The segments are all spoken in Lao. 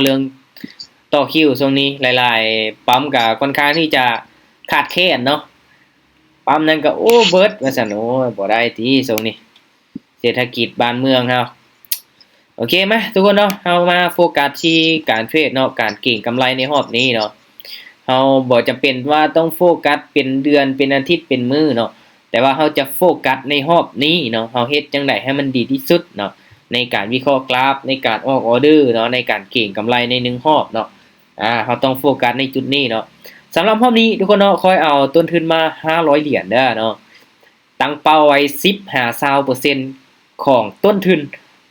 ເລື່ອງຕໍ່ຄິວຊ່ວງນີ້ ຫຼາຍໆປ້ຳກໍຄ່ອນຂ້າງທີ່ຈະຂາດແຄນເນາະ. ປ້ຳນັ້ນກໍ ໂອ້ ເບິດວ່າຊັ້ນ. ໂອ້ຍ ບໍ່ໄດ້ຕິຊ່ວງນີ້ ເສດຖະກິດບ້ານເມືອງເຮົາ. ໂອເຄ ມາທຸກຄົນເນາະ ເຮົາມາໂຟກັສທີ່ການເທຣດເນາະ ການເກັງກຳໄລໃນຮອບນີ້ເນາະ. ເຮົາບໍ່ຈຳເປັນວ່າຕ້ອງໂຟກັສເປັນເດືອນ ເປັນອາທິດ ເປັນມື້ເນາະ, ແຕ່ວ່າເຮົາຈະໂຟກັສໃນຮອບນີ້ເນາະ ເຮົາເຮັດຈັ່ງໃດໃຫ້ມັນດີທີ່ສຸດເນາະ ໃນການວິເຄາະກຣາຟ ໃນການອອກອໍເດີເນາະ ໃນການເກັງກຳໄລໃນໜຶ່ງຮອບເນາະ. ອາ ເຮົາຕ້ອງໂຟກັສໃນຈຸດນີ້ເນາະ. ສຳລັບຮອບນີ້ທຸກຄົນເນາະ ຂ້ອຍເອົາຕົ້ນທຶນມາຫ້າຮ້ອຍຫຼຽນເດີເນາະ. ຕັ້ງເປົ້າໄວ້ສິບຫາຊາວເປີເຊັນຂອງຕົ້ນທຶນ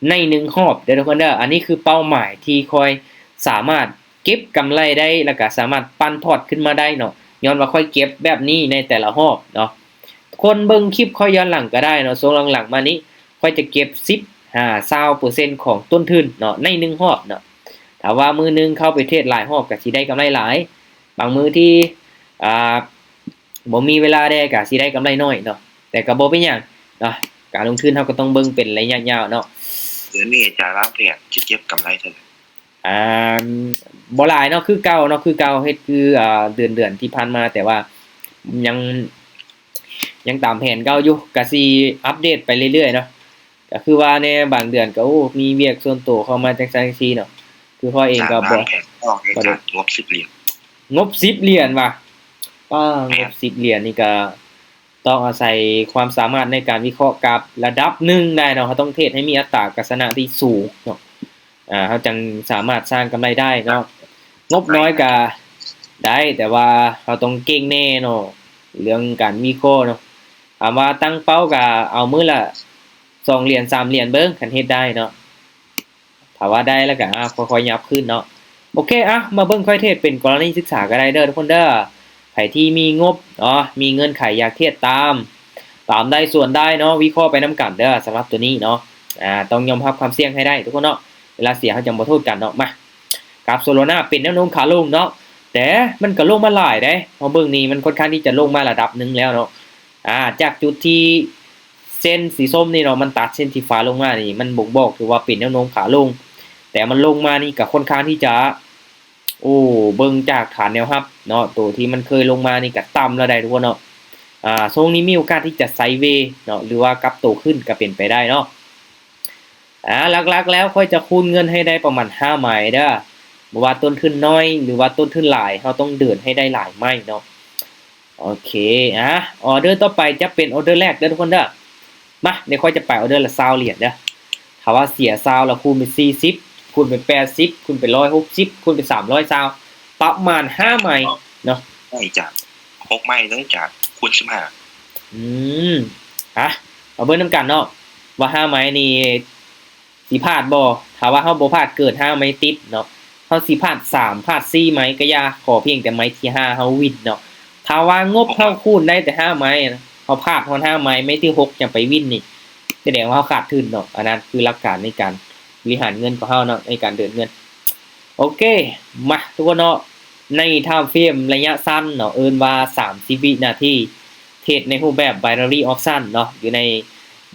ໃນໜຶ່ງຮອບເດີທຸກຄົນເດີ. ອັນນີ້ຄືເປົ້າໝາຍທີ່ຂ້ອຍສາມາດເກັບກຳໄລໄດ້ ແລ້ວກະສາມາດປັ່ນພອດຂຶ້ນມາໄດ້ເນາະ ຍ້ອນວ່າຂ້ອຍເກັບແບບນີ້ໃນແຕ່ລະຮອບເນາະ. ຄົນເບິ່ງຄລິບຂ້ອຍຍ້ອນຫຼັງກໍໄດ້ເນາະ ຊ່ວງຫຼັງໆມານີ້ ຂ້ອຍຈະເກັບສິບຫາຊາວເປີເຊັນຂອງຕົ້ນທຶນເນາະ ໃນໜຶ່ງຮອບເນາະ. ຖ້າວ່າມື້ໜຶ່ງເຂົ້າໄປເທຣດຫຼາຍຮອບກໍຊິໄດ້ກຳໄລຫຼາຍ, ບາງມື້ທີ່ ອ່າ ບໍ່ມີເວລາແດ່ກໍຊິໄດ້ກຳໄລໜ້ອຍເນາະ ແຕ່ກໍບໍ່ເປັນຫຍັງເນາະ ການລົງທຶນເຮົາກໍຕ້ອງເບິ່ງເປັນໄລຍະຍາວເນາະ. ເດືອນນີ້ອາຈານວາງແຜນຊິເກັບກຳໄລເທົ່າໃດ? ອ່າ ບໍ່ຫຼາຍເນາະ ຄືເກົ່າເນາະ ຄືເກົ່າ ເຮັດຄື ອ່າ ເດືອນໆທີ່ຜ່ານມາ ແຕ່ວ່າຍັງ ຍັງຕາມແຜນເກົ່າຢູ່ ກະຊິອັບເດດໄປເລື້ອຍໆເນາະ. ກະຄືວ່າແດ່ ບາງເດືອນກໍ ໂອ້ ມີວຽກສ່ວນໂຕເຂົ້າມາຈັ່ງຊັ້ນຈັ່ງຊີ້ເນາະ ຄືຂ້ອຍເອງກໍບໍ່ ການວາງແຜນອອກໃນການງົບສິບຫຼຽນ ງົບສິບຫຼຽນວ່າ ປ້າ ແມ່ນ ງົບສິບຫຼຽນນີ້ກໍຕ້ອງອາໄສຄວາມສາມາດໃນການວິເຄາະກາບລະດັບໜຶ່ງໄດ້ເນາະ ເຮົາຕ້ອງເທຣດໃຫ້ມີອັດຕາການຊະນະທີ່ສູງເນາະ ອ່າ ເຮົາຈັ່ງສາມາດສ້າງກຳໄລໄດ້ເນາະ. ງົບນ້ອຍກະໄດ້ ແຕ່ວ່າເຮົາຕ້ອງເກັ່ງແນ່ເນາະ ເລື່ອງການວິເຄາະເນາະ. ຖາມວ່າຕັ້ງເປົ້າກະເອົາມື້ລະສອງຫຼຽນສາມຫຼຽນເບິ່ງ ຄັນເຮັດໄດ້ເນາະ. ຖ້າວ່າໄດ້ແລ້ວກະ ອ່າ ຄ່ອຍໆຫຍັບຂຶ້ນເນາະ. ໂອເຄ ອ່ະ ມາເບິ່ງຂ້ອຍເທຣດເປັນກໍລະນີສຶກສາກໍໄດ້ເດີທຸກຄົນເດີ. ໃຜທີ່ມີງົບເນາະ ມີເງື່ອນໄຂຢາກເທຣດຕາມ ຕາມໄດ້ສ່ວນໄດ້ເນາະ ວິເຄາະໄປນຳກັນເດີ. ສຳລັບໂຕນີ້ເນາະ ອ່າ ຕ້ອງຍອມຮັບຄວາມສ່ຽງໃຫ້ໄດ້ທຸກຄົນເນາະ ເວລາເສຍເຮົາຈັ່ງບໍ່ໂທດກັນເນາະ. ມາ ກາບໂຊໂລນາເປັນແນວໂນ້ມຂາລົງເນາະ ແຕ່ມັນກໍລົງມາຫຼາຍເດ້ ເຮົາເບິ່ງນີ້ມັນຄ່ອນຂ້າງທີ່ຈະລົງມາລະດັບໜຶ່ງແລ້ວເນາະ. ອ່າ ຈາກຈຸດທີ່ເສັ້ນສີສົ້ມນີ້ເນາະ ມັນຕັດເສັ້ນສີຟ້າລົງມານີ້ ມັນບົ່ງບອກຖືວ່າເປັນແນວໂນ້ມຂາລົງ ແຕ່ມັນລົງມານີ້ກໍຄ່ອນຂ້າງທີ່ຈະ ໂອ້ ເບິ່ງຈາກຖານແນວຮັບເນາະ ໂຕທີ່ມັນເຄີຍລົງມານີ້ກໍຕ່ຳແລ້ວໄດ໋ທຸກຄົນເນາະ. ອ່າ ຊ່ວງນີ້ມີໂອກາດທີ່ຈະໄຊເວເນາະ ຫຼືວ່າກັບໂຕຂຶ້ນກໍເປັນໄປໄດ້ເນາະ. ອ່າ ຫຼັກໆແລ້ວຂ້ອຍຈະຄູນເງິນໃຫ້ໄດ້ປະມານຫ້າໄມ້ເດີ ບໍ່ວ່າຕົ້ນທຶນນ້ອຍ ຫຼືວ່າຕົ້ນທຶນຫຼາຍ ເຮົາຕ້ອງເດີນໃຫ້ໄດ້ຫຼາຍໄມ້ເນາະ. ໂອເຄ ອ່າ ອໍເດີຕໍ່ໄປຈະເປັນອໍເດີແລກເດີທຸກຄົນເດີ. ມາ ດຽວຂ້ອຍຈະໄປອໍເດີລະຊາວຫຼຽນເດີ. ຖ້າວ່າເສຍຊາວລະຄູນເປັນສີ່ສິບ ຄູນເປັນແປດສິບ ຄູນເປັນຮ້ອຍຫົກສິບ ຄູນເປັນສາມຮ້ອຍຊາວ ປະມານຫ້າໄມ້ເນາະ. ໄດ້ຈາກຫົກໄມ້ເລີຍ ຈາກຄູນສິບຫ້າ. ອືມ ອ່ະ ມາເບິ່ງນຳກັນເນາະ ວ່າຫ້າໄມ້ນີ້ ຊິພາດບໍ່? ຖ້າວ່າເຮົາບໍ່ພາດເກີນຫ້າໄມ້ຕິດເນາະ ເຮົາຊິພາດສາມ ພາດສີ່ໄມ້ກໍຢ່າ ຂໍພຽງແຕ່ໄມ້ທີຫ້າເຮົາວິນເນາະ. ຖ້າວ່າງົບເຮົາຄູນໄດ້ແຕ່ຫ້າໄມ້ນະ ເຮົາພາດຮອດຫ້າໄມ້ ໄມ້ທີຫົກຍັງໄປວິນນີ້ ສະແດງວ່າເຮົາຂາດທຶນເນາະ. ອັນນັ້ນຄືຫຼັກການໃນການບໍລິຫານເງິນຂອງເຮົາເນາະ ໃນການເດີນເງິນ. ໂອເຄ ມາ ທຸກຄົນເນາະ ໃນທາມເຟຣມໄລຍະສັ້ນເນາະ ເອີ້ນວ່າສາມສິບວິນາທີ ເທຣດໃນຮູບແບບ binary option ເນາະ ຢູ່ໃນ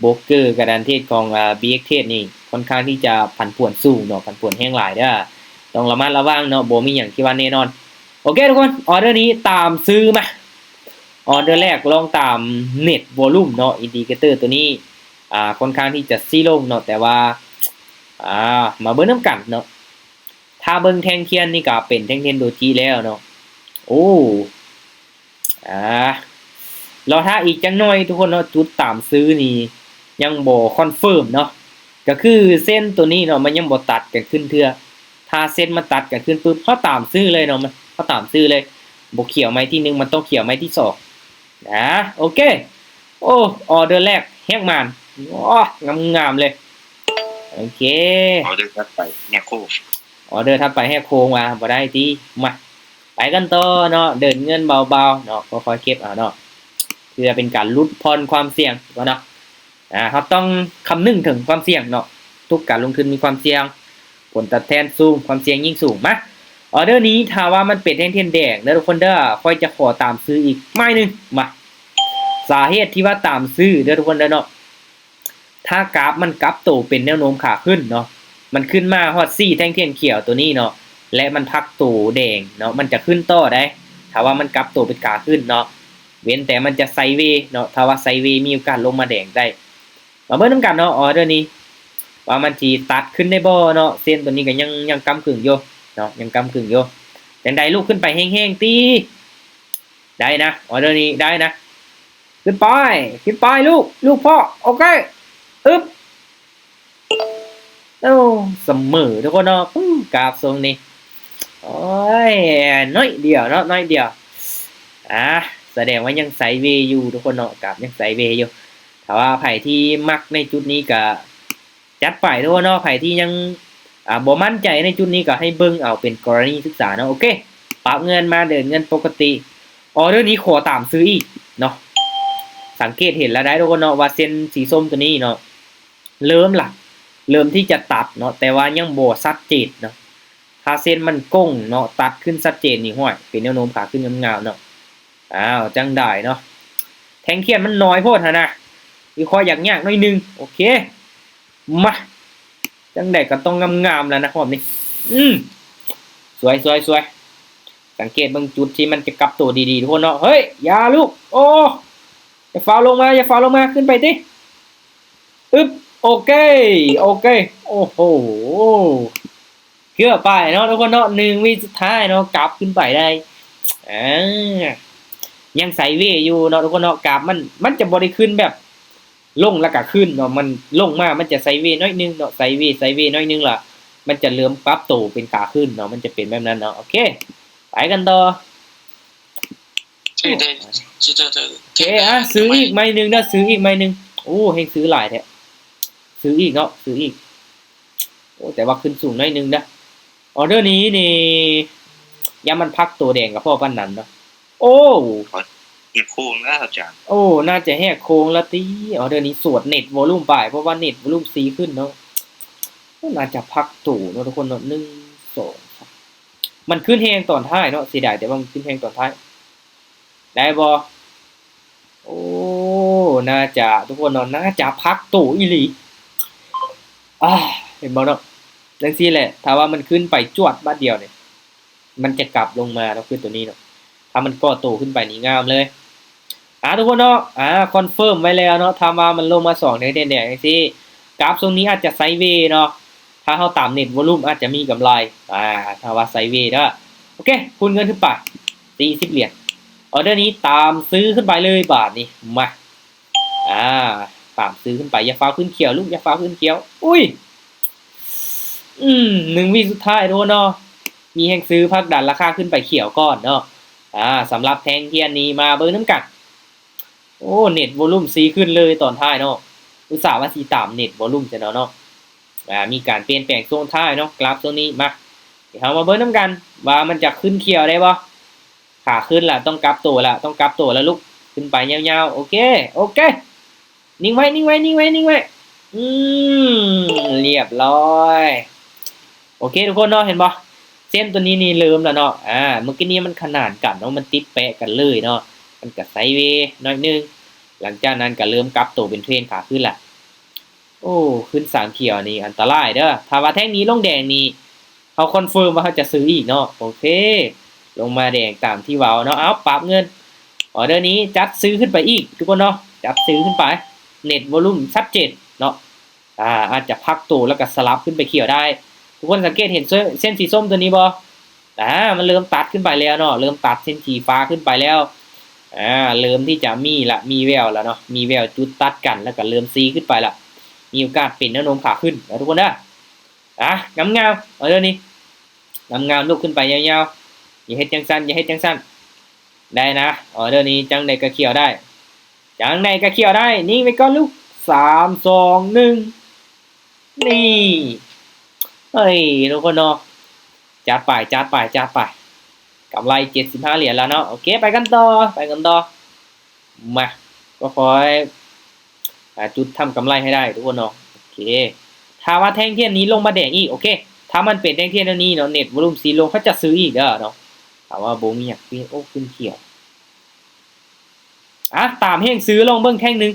ໂບຣກເກີການເທຣດຂອງ ອ່າ ບີເອັກເທຣດນີ້ ຄ່ອນຂ້າງທີ່ຈະຜັນຜວນສູງເນາະ ຜັນຜວນແຮງຫຼາຍເດີ ຕ້ອງລະມັດລະວັງເນາະ ບໍ່ມີຫຍັງທີ່ວ່າແນ່ນອນ. ໂອເຄທຸກຄົນ ອໍເດີນີ້ຕາມຊື່ມາ ອໍເດີແລກລອງຕາມ net volume ເນາະ ອິນດິເຄເຕີໂຕນີ້ ອ່າ ຄ່ອນຂ້າງທີ່ຈະຊີ້ລົງເນາະ ແຕ່ວ່າ ອ່າ ມາເບິ່ງນຳກັນເນາະ. ຖ້າເບິ່ງແທ່ງທຽນນີ້ກະເປັນແທ່ງທຽນໂດຈິແລ້ວເນາະ. ໂອ້ ອ່າ ລໍຖ້າອີກຈັກໜ້ອຍທຸກຄົນເນາະ ຈຸດຕາມຊື້ນີ້ຍັງບໍ່ຄອນເຟີມເນາະ ກະຄືເສັ້ນໂຕນີ້ເນາະ ມັນຍັງບໍ່ຕັດກັນຂຶ້ນເທື່ອ. ຖ້າເສັ້ນມັນຕັດກັນຂຶ້ນປຶບ ເຮົາຕາມຊື້ເລີຍເນາະ ເຮົາຕາມຊື້ເລີຍ ບໍ່ຂຽວໄມ້ທີໜຶ່ງ ມັນຕ້ອງຂຽວໄມ້ທີສອງ. ອ່າ ໂອເຄ ໂອ້ ອໍເດີແລກແຮກໝານ ໂອ້ ງາມໆເລີຍ. ໂອເຄ ອໍເດີຖັດໄປແຮກໂຄ້ງ ອໍເດີຖັດໄປແຮກໂຄ້ງວ່າບໍ່ໄດ້ຕິ. ມາ ໄປກັນຕໍ່ເນາະ ເດີນເງິນເບົາໆເນາະ ຄ່ອຍໆເກັບເອົາເນາະ ເພື່ອເປັນການຫຼຸດຜ່ອນຄວາມສ່ຽງກ່ອນເນາະ. ອ່າ ເຮົາຕ້ອງຄຳນຶງເຖິງຄວາມສ່ຽງເນາະ ທຸກການລົງທຶນມີຄວາມສ່ຽງ ຜົນຕອບແທນສູງ ຄວາມສ່ຽງຍິ່ງສູງ. ມາ ອໍເດີນີ້ຖ້າວ່າມັນເປັນແທ່ງທຽນແດງເດີທຸກຄົນເດີ ຂ້ອຍຈະຂໍຕາມຊື້ອີກໄມ້ໜຶ່ງ. ມາ ສາເຫດທີ່ວ່າຕາມຊື້ເດີທຸກຄົນເດີເນາະ ຖ້າກາບມັນກັບໂຕເປັນແນວໂນ້ມຂາຂຶ້ນເນາະ ມັນຂຶ້ນມາຮອດສີ່ແທ່ງທຽນຂຽວໂຕນີ້ເນາະ ແລະ ມັນພັກໂຕແດງເນາະ ມັນຈະຂຶ້ນຕໍ່ໄດ໋ ຖ້າວ່າມັນກັບໂຕເປັນຂາຂຶ້ນເນາະ ເວັ້ນແຕ່ມັນຈະໄຊເວເນາະ ຖ້າວ່າໄຊເວມີໂອກາດລົງມາແດງໄດ້. ມາເບິ່ງນຳກັນເນາະ ອອເດີນີ້ ວ່າມັນຊິຕັດຂຶ້ນໄດ້ບໍ່ເນາະ ເສັ້ນໂຕນີ້ກໍຍັງ ຍັງກ້ຳກຶ່ງຢູ່ເນາະ ຍັງກ້ຳກຶ່ງຢູ່. ຈັ່ງໃດ ລຸກຂຶ້ນໄປແຮງໆຕິ ໄດ້ນະ ອອເດີນີ້ໄດ້ນະ ຂຶ້ນໄປ ຂຶ້ນໄປລູກ ລູກພໍ່ ໂອເຄ ອຶບ ໂອ້ ສະເໝີທຸກຄົນເນາະ ປຶ້ມ ກາບຊົງນີ້ ໂອ້ຍ ໜ້ອຍດຽວເນາະ ໜ້ອຍດຽວ ອາ ສະແດງວ່າຍັງໄຊເວຢູ່ທຸກຄົນເນາະ ກາບຍັງໄຊເວຢູ່. ຖ້າວ່າໃຜທີ່ມັກໃນຈຸດນີ້ກະຈັດໄປເດີເນາະ ໃຜທີ່ຍັງ ອາ ບໍ່ໝັ້ນໃຈໃນຈຸດນີ້ກໍໃຫ້ເບິ່ງເອົາເປັນກໍລະນີສຶກສາເນາະ. ໂອເຄ ປັບເງິນມາເດີ ເງິນປົກກະຕິ ອອເດີນີ້ຂໍຕາມຊື້ອີກເນາະ. ສັງເກດເຫັນແລ້ວໄດ໋ທຸກຄົນເນາະ ວ່າເສັ້ນສີສົ້ມໂຕນີ້ເນາະ ເລີ່ມລະ ເລີ່ມທີ່ຈະຕັດເນາະ ແຕ່ວ່າຍັງບໍ່ຊັດເຈນເນາະ. ຖ້າເສັ້ນມັນໂກ່ງເນາະ ຕັດຂຶ້ນຊັດເຈນນີ້ ຫ້ວຍ ເປັນແນວໂນ້ມຂາຂຶ້ນງາມໆເນາະ. ອ້າວ ຈັ່ງໃດເນາະ ແທ່ງທຽນມັນໜ້ອຍໂພດຫັ້ນນະ ວິເຄາະຢາກຍາກໜ້ອຍໜຶ່ງ. ໂອເຄ ມາ ຈັ່ງໃດກໍຕ້ອງງາມໆແລ້ວນະຮອບນີ້. ອືມ ສວຍ ສວຍ ສວຍ ສັງເກດເບິ່ງຈຸດທີ່ມັນຈະກັບໂຕດີໆ ທຸກຄົນເນາະ. ເຮີ້ຍ ຢ່າລູກ ໂອ້ ຢ່າຟ້າວລົງມາ ຢ່າຟ້າວລົງມາ ຂຶ້ນໄປຕິ ອຶບ ໂອເຄ ໂອເຄ ໂອ້ໂຫ ເກືອບໄປເນາະທຸກຄົນເນາະ ໜຶ່ງວິສຸດທ້າຍເນາະ ກັບຂຶ້ນໄປໄດ້ ອາ ຍັງໄຊເວຢູ່ເນາະທຸກຄົນເນາະ. ກາບມັນ ມັນຈະບໍ່ໄດ້ຂຶ້ນແບບລົງແລ້ວກະຂຶ້ນເນາະ ມັນລົງມາມັນຈະໄຊເວໜ້ອຍໜຶ່ງເນາະ ໄຊເວ ໄຊເວໜ້ອຍໜຶ່ງ ລະມັນຈະເລີ່ມປັບໂຕເປັນຂາຂຶ້ນເນາະ ມັນຈະເປັນແບບນັ້ນເນາະ. ໂອເຄ ໄປກັນຕໍ່. ໂອເຄ ອ່ະ ຊື້ອີກໄມ້ໜຶ່ງເດີ ຊື້ອີກໄມ້ໜຶ່ງ. ໂອ້ ແຮ່ງຊື້ຫຼາຍແທ້ ຊື້ອີກເນາະ ຊື້ອີກ. ໂອ້ ແຕ່ວ່າຂຶ້ນສູງໜ້ອຍໜຶ່ງເດີ. ອອເດີນີ້ນີ້ ຢ້ານມັນພັກໂຕແດງກະພໍປານນັ້ນເນາະ. ໂອ້ ແຫກໂຄ້ງແລ້ວອາຈານ. ໂອ້ ໜ້າຈະແຫກໂຄ້ງແລ້ວຕິ. ອອເດີນີ້ສວດເນັດວອລຸມໄປ ເພາະວ່າເນັດວອລຸມຊີຂຶ້ນເນາະ. ໂອ້ ໜ້າຈະພັກໂຕເນາະທຸກຄົນເນາະ ໜຶ່ງ ສອງ ສາມ ມັນຂຶ້ນແຮງຕອນທ້າຍເນາະ ເສຍດາຍແຕ່ວ່າມັນຂຶ້ນແຮງຕອນທ້າຍ. ໄດ້ບໍ່? ໂອ້ ໜ້າຈະ ທຸກຄົນເນາະ ໜ້າຈະພັກໂຕອີ່ຫຼີ. ອາ ເຫັນບໍ່ເນາະ ຈັ່ງຊີ້ແຫຼະ ຖ້າວ່າມັນຂຶ້ນໄປຈວດບາດດຽວນີ້ ມັນຈະກັບລົງມາເນາະ ຄືໂຕນີ້ເນາະ. ຖ້າມັນກໍ່ໂຕຂຶ້ນໄປນີ້ງາມເລີຍ. ອາ ທຸກຄົນເນາະ ອາ ຄອນເຟີມໄວ້ແລ້ວເນາະ ຖ້າວ່າມັນລົງມາສອງແທ່ງທຽນແດງຈັ່ງຊີ້ ກາບຊ່ວງນີ້ອາດຈະໄຊເວເນາະ. ຖ້າເຮົາຕາມເນັດວອລຸມອາດຈະມີກຳໄລ ອາ ຖ້າວ່າໄຊເວເດີ. ໂອເຄ ຄູນເງິນຂຶ້ນໄປສີ່ສິບຫຼຽນ. ອອເດີນີ້ຕາມຊື້ຂຶ້ນໄປເລີຍບາດນີ້ ມາ ອາ ຕາມຊື້ຂຶ້ນໄປ. ຢ່າຟ້າວຂຶ້ນຂຽວລູກ ຢ່າຟ້າວຂຶ້ນຂຽວ. ອຸ້ຍ ອືມ ໜຶ່ງວິສຸດທ້າຍ ທຸກຄົນເນາະ ມີແຮງຊື້ຜັກດັນລາຄາຂຶ້ນໄປຂຽວກ່ອນເນາະ. ອາ ສຳລັບແທ່ງທຽນນີ້ມາເບິ່ງນຳກັນ. ໂອ້ ເນັດວອລຸມຊີຂຶ້ນເລີຍຕອນທ້າຍເນາະ ອຸດສ່າວ່າຊິຕາມເນັດວອລຸມຊະເນາະ. ອາ ມີການປ່ຽນແປງຊ່ວງທ້າຍເນາະ ກຣາຟຊ່ວງນີ້. ມາ ດຽວເຮົາມາເບິ່ງນຳກັນວ່າມັນຈະຂຶ້ນຂຽວໄດ້ບໍ່. ຂາຂຶ້ນລະ ຕ້ອງກັບໂຕລະ ຕ້ອງກັບໂຕລະລູກ ຂຶ້ນໄປຍາວໆ. ໂອເຄ ໂອເຄ ນິ່ງໄວ້ ນິ່ງໄວ້ ນິ່ງໄວ້ ນິ່ງໄວ້. ອືມ ລຽບຮ້ອຍ. ໂອເຄທຸກຄົນເນາະ ເຫັນບໍ່ ເສັ້ນໂຕນີ້ນີ້ເລີ່ມລະເນາະ. ອາ ເມື່ອກີ້ນີ້ມັນຂະໜານກັນເນາະ ມັນຕິດແປະກັນເລີຍເນາະ ມັນກະໄຊເວໜ້ອຍໜຶ່ງ ຫຼັງຈາກນັ້ນກະເລີ່ມກັບໂຕເປັນເທຣນຂາຂຶ້ນລະ. ໂອ້ ຂຶ້ນສາມຂຽວນີ້ອັນຕະລາຍເດີ. ຖ້າວ່າແທ່ງນີ້ລົງແດງນີ້ ເຮົາຄອນເຟີມວ່າເຮົາຈະຊື້ອີກເນາະ. ໂອເຄ ລົງມາແດງຕາມທີ່ເວົ້າເນາະ. ເອົາ ປັບເງິນ. ອອເດີນີ້ຈັດຊື້ຂຶ້ນໄປອີກທຸກຄົນເນາະ ຈັດຊື້ຂຶ້ນໄປ. ເນັດວອລຸມຊັດເຈນເນາະ. ອາ ອາດຈະພັກໂຕແລ້ວກໍສະຫຼັບຂຶ້ນໄປຂຽວໄດ້. ທຸກຄົນສັງເກດເຫັນເສັ້ນ ເສັ້ນສີສົ້ມຕົວນີ້ບໍ່? ອາ ມັນເລີ່ມຕັດຂຶ້ນໄປແລ້ວເນາະ ເລີ່ມຕັດເສັ້ນສີຟ້າຂຶ້ນໄປແລ້ວ. ອາ ເລີ່ມທີ່ຈະມີລະ ມີແວວລະເນາະ ມີແວວຈຸດຕັດກັນ ແລ້ວກໍເລີ່ມຊີຂຶ້ນໄປລະ ມີໂອກາດເປັນແນວໂນ້ມຂາຂຶ້ນເນາະທຸກຄົນເດີ. ອາ ງາມໆ ອອເດີນີ້ ງາມໆ ລຸກຂຶ້ນໄປຍາວໆ. ຢ່າເຮັດຈັ່ງຊັ້ນ ຢ່າເຮັດຈັ່ງຊັ້ນ ໄດ້ນະ. ອອເດີນີ້ຈັ່ງໃດກໍຂຽວໄດ້ ຈັ່ງໃດກໍຂຽວໄດ້. ນິ່ງໄວ້ກ່ອນລູກ ສາມ ສອງ ໜຶ່ງ ນີ້. ເອີຍ ທຸກຄົນເນາະ ຈັດໄປ ຈັດໄປ ຈັດໄປ. ກຳໄລເຈັດສິບຫ້າຫຼຽນແລ້ວເນາະ. ໂອເຄ ໄປກັນຕໍ່ ໄປກັນຕໍ່. ມາ ກໍຄ່ອຍ ອາ ຈຸດທຳກຳໄລໃຫ້ໄດ້ທຸກຄົນເນາະ. ໂອເຄ ຖ້າວ່າແທ່ງທຽນນີ້ລົງມາແດງອີກ ໂອເຄ ຖ້າມັນເປັນແທ່ງທຽນແນວນີ້ເນາະ ເນັດວອລຸມຊີລົງ ເຂົາຈະຊື້ອີກເດີເນາະ. ຖ້າວ່າບໍ່ມີຫຍັງ ໂອ້ ຂຶ້ນຂຽວ. ອາ ຕາມແຮງຊື້ລອງເບິ່ງແທ່ງໜຶ່ງ.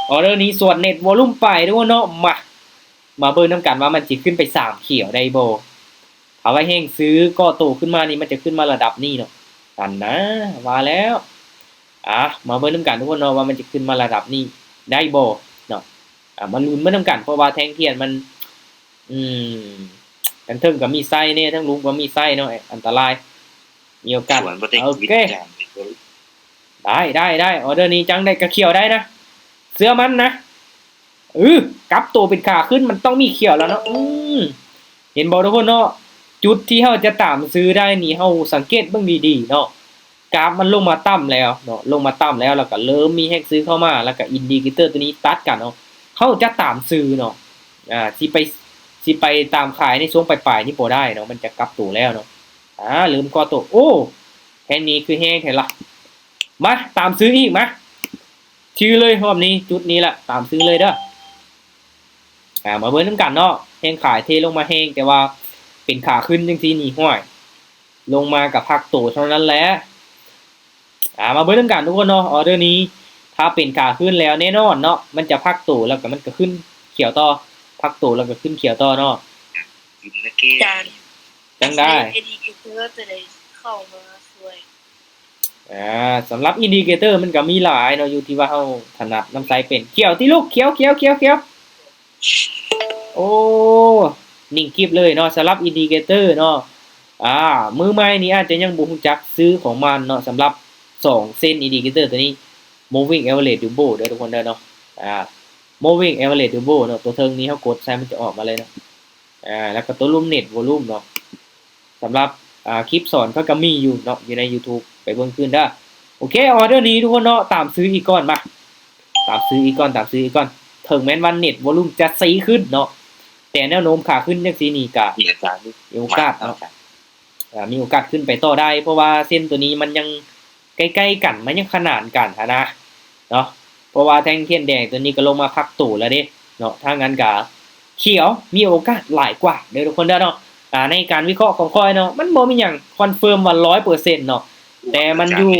ອອເດີນີ້ສວນເນັດວອລຸມໄປທຸກຄົນເນາະ. ມາ ມາເບິ່ງນຳກັນວ່າມັນຊິຂຶ້ນໄປສາມຂຽວໄດ້ບໍ່. ຖ້ ຖ້າວ່າແຮງຊື້ກໍ່ໂຕຂຶ້ນມານີ້ ມັນຈະຂຶ້ນມາລະດັບນີ້ເນາະ. ອັນນາ ວ່າແລ້ວ. ອ່າ ມາເບິ່ງນຳກັນທຸກຄົນເນາະ ວ່າມັນຈະຂຶ້ນມາລະດັບນີ້ໄດ້ບໍ່ເນາະ. ອ່າ ມາລຸ້ນເບິ່ງນຳກັນ ເພາະວ່າແທ່ງທຽນມັນ ອືມ ທາງເທິງກໍມີໄຊແດ່ ທາງລຸ່ມກໍມີໄຊເນາະ ອັນຕະລາຍ ມີໂອກາດ. ໂອເຄ ໄດ້ ໄດ້ ໄດ້ ອອເດີນີ້ຈັ່ງໃດກໍຂຽວໄດ້ນະ ເຊື່ອໝັ້ນນະ. ເອີ ກັບໂຕເປັນຂາຂຶ້ນ ມັນຕ້ອງມີຂຽວແລ້ວເນາະ. ອືມ ເຫັນບໍ່ທຸກຄົນເນາະ ຈຸດທີ່ເຮົາຈະຕາມຊື້ໄດ້ນີ້ ເຮົາສັງເກດເບິ່ງດີໆເນາະ ກາຟມັນລົງມາຕ່ຳແລ້ວເນາະ ລົງມາຕ່ຳແລ້ວ ແລ້ວກໍເລີ່ມມີແຮງຊື້ເຂົ້າມາ ແລ້ວກໍອິນດິເຄເຕີຕົວນີ້ຕັດກັນເນາະ ເຮົາຈະຕາມຊື້ເນາະ. ອ່າ ຊິໄປ ຊິໄປຕາມຂາຍໃນຊ່ວງປາຍໆນີ້ບໍ່ໄດ້ເນາະ ມັນຈະກັບໂຕແລ້ວເນາະ. ອ່າ ເລີ່ມກໍ່ໂຕ ໂອ້ ແທ່ງນີ້ຄືແຮງແທ້ລະ. ມາ ຕາມຊື້ອີກ ມາ ຊື່ເລີຍ ຮອບນີ້ ຈຸດນີ້ລະ ຕາມຊື້ເລີຍເດີ. ອ່າ ມາເບິ່ງນຳກັນເນາະ ແຮງຂາຍເທລົງມາແຮງ ແຕ່ວ່າເປັນຂາຂຶ້ນຈັ່ງຊີ້ນີ້ ຫ້ວຍ ລົງມາກໍພັກໂຕເທົ່ານັ້ນແຫຼະ. ອ່າ ມາເບິ່ງນຳກັນທຸກຄົນເນາະ ອອເດີນີ້ ຖ້າເປັນຂາຂຶ້ນແລ້ວແນ່ນອນເນາະ ມັນຈະພັກໂຕ ແລ້ວກໍມັນກໍຂຶ້ນຂຽວຕໍ່ ພັກໂຕແລ້ວກໍຂຶ້ນຂຽວຕໍ່ເນາະ. ຈັ່ງໃດ ເອດີເຄເຕີຕົວໃດເຂົ້າມາຊ່ວຍ? ອ່າ ສຳລັບອິນດິເຄເຕີມັນກໍມີຫຼາຍເນາະ ຢູ່ທີ່ວ່າເຮົາຖະໜັດນຳໃຊ້ເປັນ. ຂຽວຕິລູກ ຂຽວ ຂຽວ ຂຽວ ຂຽວ. ໂອ້ ນິ່ງກິບເລີຍເນາະ ສຳລັບອິນດິເຄເຕີເນາະ. ອ່າ ມືໃໝ່ນີ້ອາດຈະຍັງບໍ່ຮູ້ຈັກຊື່ຂອງມັນເນາະ ສຳລັບສອງເສັ້ນອິນດິເຄເຕີຕົວນີ້ Moving Average Duo ເດີທຸກຄົນເດີເນາະ. ອ່າ Moving Average Duo ເນາະ ຕົວເທິງນີ້ເຮົາກົດໃສ່ມັນຈະອອກມາເລີຍເນາະ. ອ່າ ແລ້ວກໍຕົວລຸ່ມ Net Volume ເນາະ. ສຳລັບ ອ່າ ຄລິບສອນເຂົາກໍມີຢູ່ເນາະ ຢູ່ໃນ YouTube ໄປເບິ່ງຄືນເດີ. ໂອເຄ ອອເດີນີ້ທຸກຄົນເນາະ ຕາມຊື້ອີກກ່ອນ ມາ ຕາມຊື້ອີກກ່ອນ ຕາມຊື້ອີກກ່ອນ. ເຖິງແມ່ນວ່າ Net Volume ຈະຊີຂຶ້ນເນາະ ແຕ່ແນວໂນ້ມຂາຂຶ້ນຈັ່ງຊີ້ນີ້ກະ ມີອາກາດ ມີໂອກາດເນາະ ອ່າ ມີໂອກາດຂຶ້ນໄປຕໍ່ໄດ້ ເພາະວ່າເສັ້ນຕົວນີ້ມັນຍັງໃກ້ໆກັນ ມັນຍັງຂະໜານກັນຫັ້ນນະເນາະ. ເພາະວ່າແທ່ງທຽນແດງຕົວນີ້ກໍລົງມາພັກໂຕແລ້ວເດ້ເນາະ ຖ້າຊັ້ນກະຂຽວມີໂອກາດຫຼາຍກວ່າເດີທຸກຄົນເດີເນາະ. ອ່າ ໃນການວິເຄາະຂອງຂ້ອຍເນາະ ມັນບໍ່ມີຫຍັງຄອນເຟີມວ່າຮ້ອຍເປີເຊັນເນາະ ແຕ່ມັນຢູ່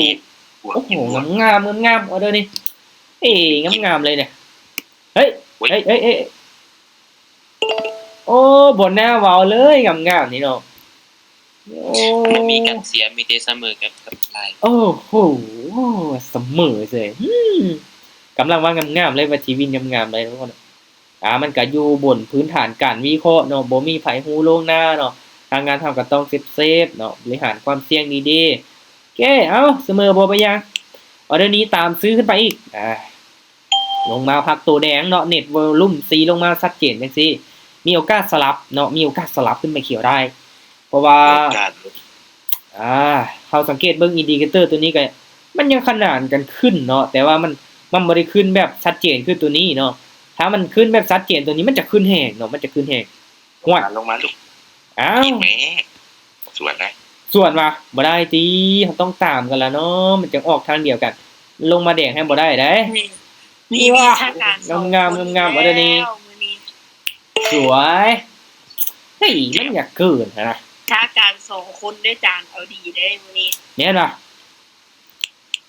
ໂອ້ໂຫ ງາມໆ ງາມໆ ອອເດີນີ້ ເອີ ງາມໆເລີຍນີ້. ເຮີ້ຍ ເຮີ້ຍ ເຮີ້ຍ ເຮີ້ຍ ໂອ້ ບໍ່ໜ້າເວົ້າເລີຍ ງາມໆນີ້ເນາະ. ໂອ້ ບໍ່ມີການເສຍ ມີແຕ່ສະເໝີກັບ ກັບໄລ. ໂອ້ໂຫ ສະເໝີເສີຍ. ອືມ ກຳລັງວ່າງາມໆເລີຍ ວ່າຊີວິດງາມໆເລີຍທຸກຄົນ. ອ່າ ມັນກະຢູ່ບົນພື້ນຖານການວິເຄາະເນາະ ບໍ່ມີໃຜຮູ້ລ່ວງໜ້າເນາະ. ທາງງານເຮົາກະຕ້ອງເຊບໆເນາະ ບໍລິຫານຄວາມສ່ຽງດີໆ. ໂອເຄ ເອົາ ສະເໝີບໍ່ເປັນຫຍັງ. ອອເດີນີ້ຕາມຊື້ຂຶ້ນໄປອີກ ອ່າ ລົງມາພັກໂຕແດງເນາະ Net Volume ຊີລົງມາຊັດເຈນຈັ່ງຊີ້ ມີໂອກາດສະຫຼັບເນາະ ມີໂອກາດສະຫຼັບຂຶ້ນໄປຂຽວໄດ້ ເພາະວ່າ ໂອກາດ ອ່າ ເຮົາສັງເກດເບິ່ງອິນດິເຄເຕີຕົວນີ້ກໍ ມັນຍັງຂະໜານກັນຂຶ້ນເນາະ ແຕ່ວ່າມັນ ມັນບໍ່ໄດ້ຂຶ້ນແບບຊັດເຈນຄືຕົວນີ້ເນາະ. ຖ້າມັນຂຶ້ນແບບຊັດເຈນຕົວນີ້ ມັນຈະຂຶ້ນແຮງເນາະ ມັນຈະຂຶ້ນແຮງ. ຫ້ວຍ ລົງມາລູກ. ອ້າວ ແມ່ ສວນນະ ສວນວ່າ ບໍ່ໄດ້ຕິ ເຮົາຕ້ອງຕາມກັນລະເນາະ ມັນຈັ່ງອອກທາງດຽວກັນ. ລົງມາແດງໃຫ້ບໍ່ໄດ້ເດ້. ມີ ມີ ມີທ່າການ ງາມໆ ງາມໆ ເອົາເດີນີ້ ແລ້ວມື້ນີ້ ສວຍ. ເຮີ້ຍ ມັນຢາກເກີນຫັ້ນນະ ທ່າການສອງຄົນເດ້ຈານ ເອົາດີເດ້ມື້ນີ້ ແມ່ນບໍ່?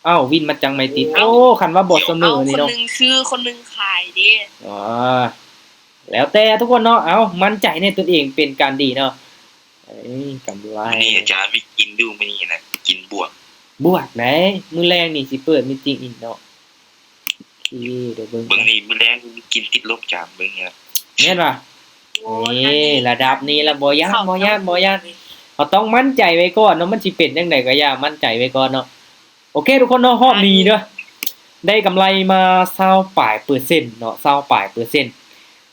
ອ້າວ ວິນມາຈັງໄມຕິດ. ເອົ້າ ໂອ້ ຄັນວ່າບໍ່ສະເໝີນີ້ເນາະ ຄົນໜຶ່ງຊື້ ຄົນໜຶ່ງຂາຍເດ້. ອໍ ແລ້ວແຕ່ທຸກຄົນເນາະ. ເອົ້າ ໝັ້ນໃຈໃນຕົນເອງເປັນການດີເນາະ. ເອີຍ ກຳໄລ ມື້ນີ້ອາຈານມີກິນດູ ມື້ນີ້ນະ ກິນບວກ ບວກໃດ. ມື້ແລງນີ້ຊິເປີດມີຕິງອີກເນາະ. ເອີ ດຽວເບິ່ງ ເບິ່ງນີ້ ມື້ແລງມີກິນຕິດລົບຈານ ເບິ່ງນີ້ນະ ແມ່ນບໍ່? ໂອ້ຍ ນີ້ ລະດັບນີ້ລະ ບໍ່ຢ້ານ ບໍ່ຢ້ານ ບໍ່ຢ້ານ. ເຮົາຕ້ອງໝັ້ນໃຈໄວ້ກ່ອນເນາະ ມັນຊິເປັນຈັ່ງໃດກໍຢ່າ ໝັ້ນໃຈໄວ້ກ່ອນເນາະ. ໂອເຄທຸກຄົນເນາະ ຮອບນີ້ເດີ ໄດ້ກຳໄລມາຊາວປາຍເປີເຊັນເນາະ ຊາວປາຍເປີເຊັນ.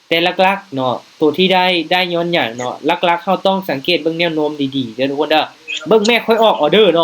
ແຕ່ຫຼັກໆເນາະ ໂຕທີ່ໄດ້ ໄດ້ຍ້ອນຫຍັງເນາະ ຫຼັກໆເຮົາຕ້ອງສັງເກດເບິ່ງແນວໂນ້ມດີໆເດີທຸກຄົນເດີ. ເບິ່ງແມ່ ຂ້ອຍອອກອໍເດີເນາະ